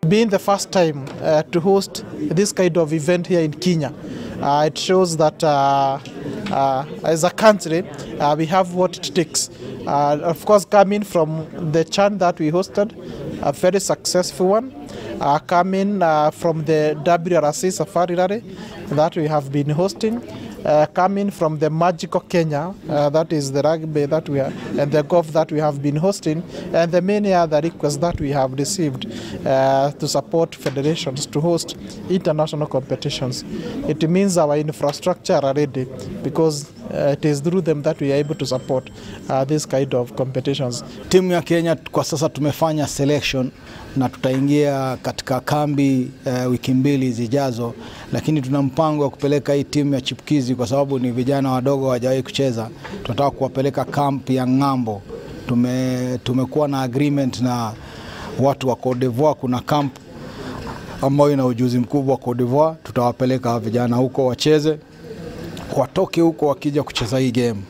Being the first time to host this kind of event here in Kenya, it shows that as a country we have what it takes. Of course, coming from the CHAN that we hosted, a very successful one, coming from the WRC Safari Rally that we have been hosting, coming from the Magical Kenya, that is the rugby that we are, and the golf that we have been hosting, and the many other requests that we have received to support federations to host international competitions. It means our infrastructure are ready, because it is through them that we are able to support this kind of competitions. Timu ya Kenya kwa sasa tumefanya selection na tutaingia katika kambi wiki mbili zijazo, lakini tuna mpango wa kupeleka hii timu ya chipukizi kwa sababu ni vijana wadogo hawajawahi kucheza. Tunataka kuwapeleka kamp ya ng'ambo. Tumekuwa na agreement na watu wa Cote d'Ivoire, kuna camp ambayo ina ujuzi mkubwa Cote d'Ivoire. Tutawapeleka vijana huko wacheze, watoke huko wakija kucheza hii game.